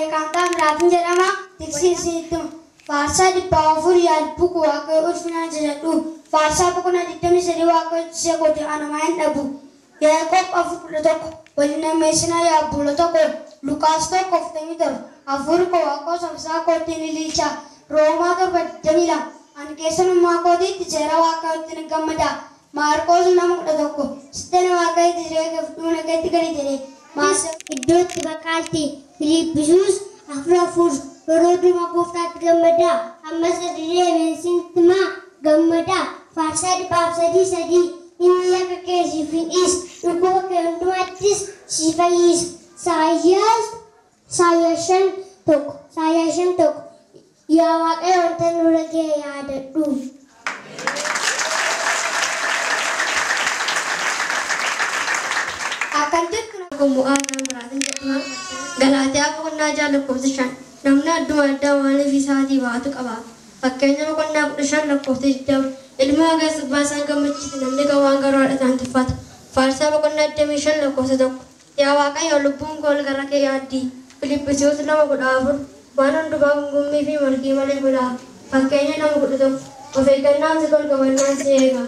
Beekamtaa Miraatiin jedhama. Tiksii isinitti hima. Faarsaa 400 yaadbu koo Waaqayyo ulfinaan jajadhu. Faarsaa boqonnaa 23 Waaqayyo tiksee kooti ani homaa hin dhabu. Yaaqoob 4:11 Wal hin hammeessinaa yaa obboloota koo. Luqaas 1:47 Hafuurri koo Waaqayyo saffisaa kootti ni ililcha. Roomaa 7:22 Ani keessanummaa kootiitti seera Waaqayyootti nan gammada. Maarqoos 2:11 Sitti ani Waaqayyotti jireenya kee fudhuu mana keetti gali jedhe. Maas. Iddoo itti baqaatti. Filiiphisuus 4:4 Yeroo hundumaa Gooftaatti gammadaa, ammas irra deebi'een isinitti himaa, gammadaa. Faarsaa 103:3 Inni yakka kee siif hin dhiisa, dhukkuba kee hundumaattis si fayyisa. Isaayyaas Isaayyaas 5:1 Isaayyaas 5:1 Yaa Waaqayyo wanta nurra ga'e yaadadhu. Akkan jettu na. Kun bu'aa Taamiraatiin jedhama. Galaatiyaa boqonnaa 6 lakkoofsa 5. Namni adduma addaa waan ofii isaatii baatu qaba. Fakkeenya boqonnaa 15 lakkoofsa 20. Ilma ogeessa abbaa isaan gammachiisa, namni gowwaan garuu haadha isaan tuffata. Faarsaa boqonnaa 25 lakkoofsa 1. Yaa Waaqayyo, lubbuun koo ol gara kee yaaddi. Filiphisiyoos 2:14. Waan hundumaa gungummii fi morkii malee godhaa. Fakkeenya 2:11. Of eeggannaan si golga, hubannaan si eega.